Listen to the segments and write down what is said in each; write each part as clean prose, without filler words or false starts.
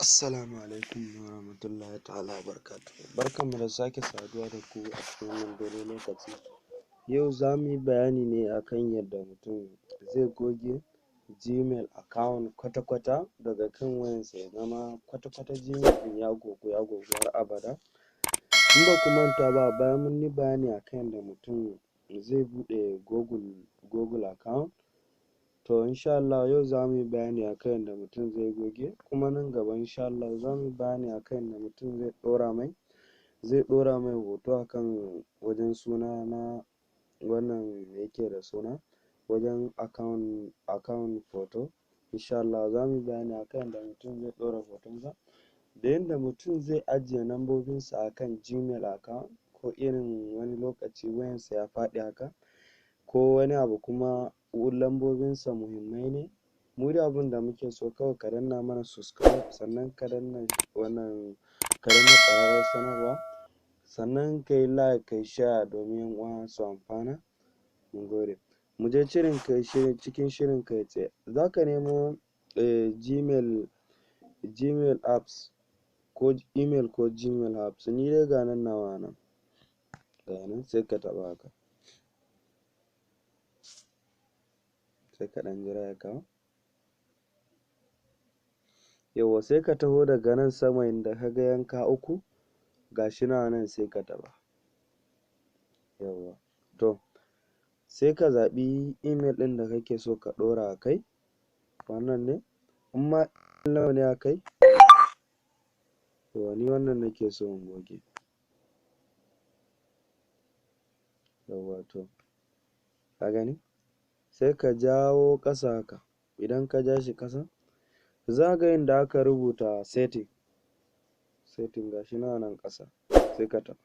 Assalamu alaikum warahmatullahi ta'ala wabarakatuhu. Barkanmu da sake saduwa da ku a cikin wannan daidai lokaci. Yau zamu yi bayani ne akan yadda mutum zai goge gmail account kwata-kwata daga kan wayansa, ya zama kwata-kwata gmail ɗin ya gogu, ya gogu har abada. In baku manta ba, a baya mun yi bayani akan yadda mutum zai buɗe Google account. To, insha Allahu yau zamu yi bayani akan yadda mutum zai goge, kuma nan gaba insha Allahu zamu yi bayani akan yadda mutum zai ɗora mai hoto akan wajen suna na wannan, me yake da suna, wajen account photo. Insha Allahu zamu yi bayani akan yadda mutum zai ɗora hotonsa da yanda mutum zai ajiye lambobinsa akan gmail account, ko irin wani lokaci wayansa ya faɗi haka ko wani abu, kuma lambobinsa muhimmai ne. Mu dai abunda muke so, kawai ka danna mana subscribe, sannan ka danna wannan, ka danna ƙararrawar sanarwa, sannan kayi like, kayi share domin ƴan uwa su amfana. Mun gode. Mu je shirin kai cikin shirin kai tsaye. Zaka nemo gmail apps ko email ko gmail apps. Ni dai ga nan nawa nan, ga nan, sai ka taɓa haka, sai ka ɗan jira ya kawo. Yawwa, sai ka taho daga nan sama inda ka ga yanka uku, ga shi nan a nan, sai ka taɓa. Yawwa, to sai ka zaɓi email ɗin da kake so ka ɗora a kai. Wannan ne, in ma nawa ne a kai. Yawwa, ni wannan nake so in goge. Yawwa, to ka gani, sai ka jawo ƙasa haka. Idan ka ja shi ƙasa, za ka ga inda aka rubuta setting. Setting, ga shi nan a nan ƙasa, sai ka taɓa.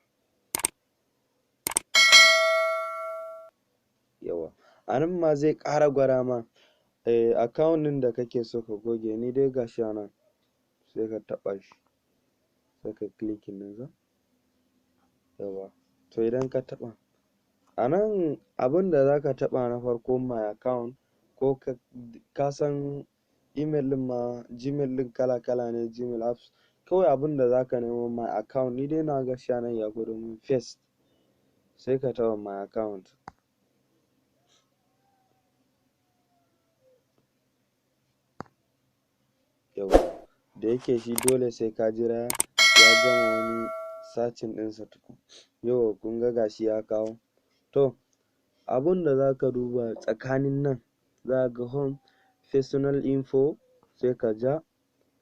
Yawwa, a nan ma zai ƙara gwada ma account ɗin da kake so ka goge. Ni dai ga shi a nan, sai ka taɓa shi, sai kayi clicking ɗinsa. Yawwa, to idan ka taɓa a nan, abunda zaka taɓa na farko, my account. Ko ka san email ɗin ma, gmail ɗin kala-kala ne, gmail apps. Kawai abunda zaka nemo, my account. Ni dai nawa gashi a nan ya gwado min first, sai ka taɓa my account. Yawwa, da yake shi dole sai ka jira ya gama wani searching ɗinsa tukun. Yawwa, kun ga gashi ya kawo. To, abunda zaka duba tsakanin nan, zaka ga home, personal info, sai ka ja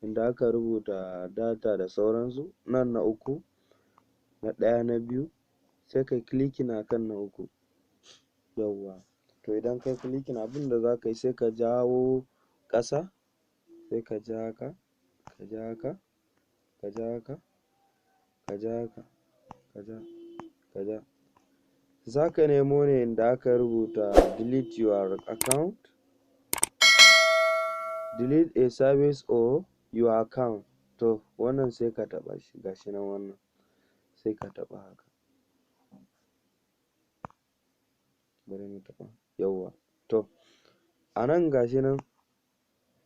inda aka rubuta data da sauransu nan, na uku, na ɗaya, na biyu, sai kayi clicking akan na uku. Yawwa, to idan kayi clicking, abunda zaka yi, sai ka jawo ƙasa, sai ka ja haka, ka ja haka, ka ja haka, ka ja haka, ka ja, ka ja. Zaka nemo ne inda aka rubuta delete your account, delete a service or your account. To wannan sai ka taɓa shi, gashi nan wannan, sai ka taɓa haka. Bari mu taɓa. Yawwa, to a nan gashi nan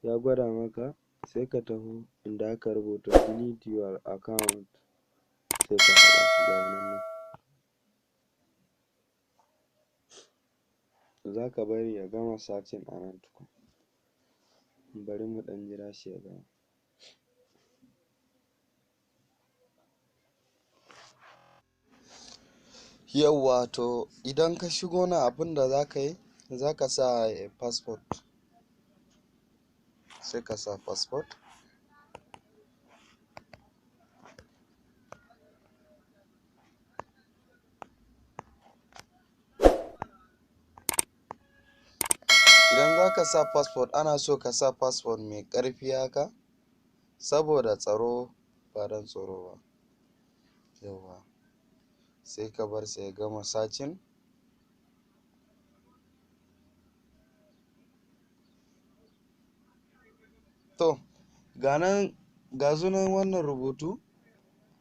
ya gwada maka, sai ka taho inda aka rubuta delete your account, sai ka taɓa shi. Ga nan, zaka bari ya gama searching a nan tukun. Bari mu ɗan jira shi ya gama. Yawwa, to idan ka shigo nan, abunda zaka yi, zaka sa password, sai ka sa password. Idan zaka sa password, ana so ka sa password mai ƙarfi haka saboda tsaro, ba don tsoro ba. Yawwa, sai ka bar sa ya gama searching. To ga nan, ga sunan wannan rubutu.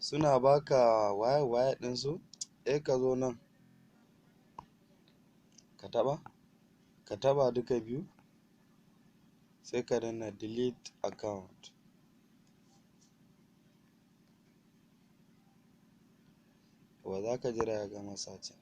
suna baka waye waye ɗinsu, sai ka zo nan ka taɓa, ka taɓa duka biyu, sai ka danna delete account. Yawwa, za ka jira ya gama searching.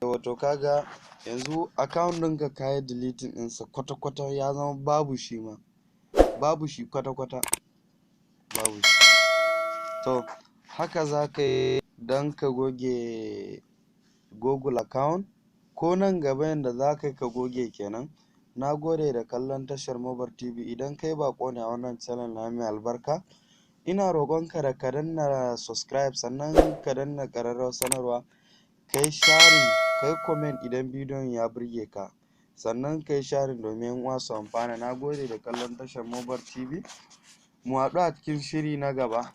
Yawwa, to ka ga yanzu account ɗinka ka yi deleting ɗinsa kwata-kwata, ya zama babu shi ma, babu shi kwata-kwata, babu shi. To haka za ka yi don ka goge Google account, ko nan gaba yanda za ka yi ka goge kenan. Na gode da kallon tashar Mobar TV. Idan kai baƙo ne a wannan channel na mai albarka, ina roƙonka da ka danna subscribe, sannan ka danna ƙararrawar sanarwa, ka yi sharing, ka yi comment idan bidiyon ya burge ka, sannan ka yi sharing domin 'yan uwa su amfana. Na gode da kallon tashar Mobar TV. Mu haɗu a cikin shiri na gaba.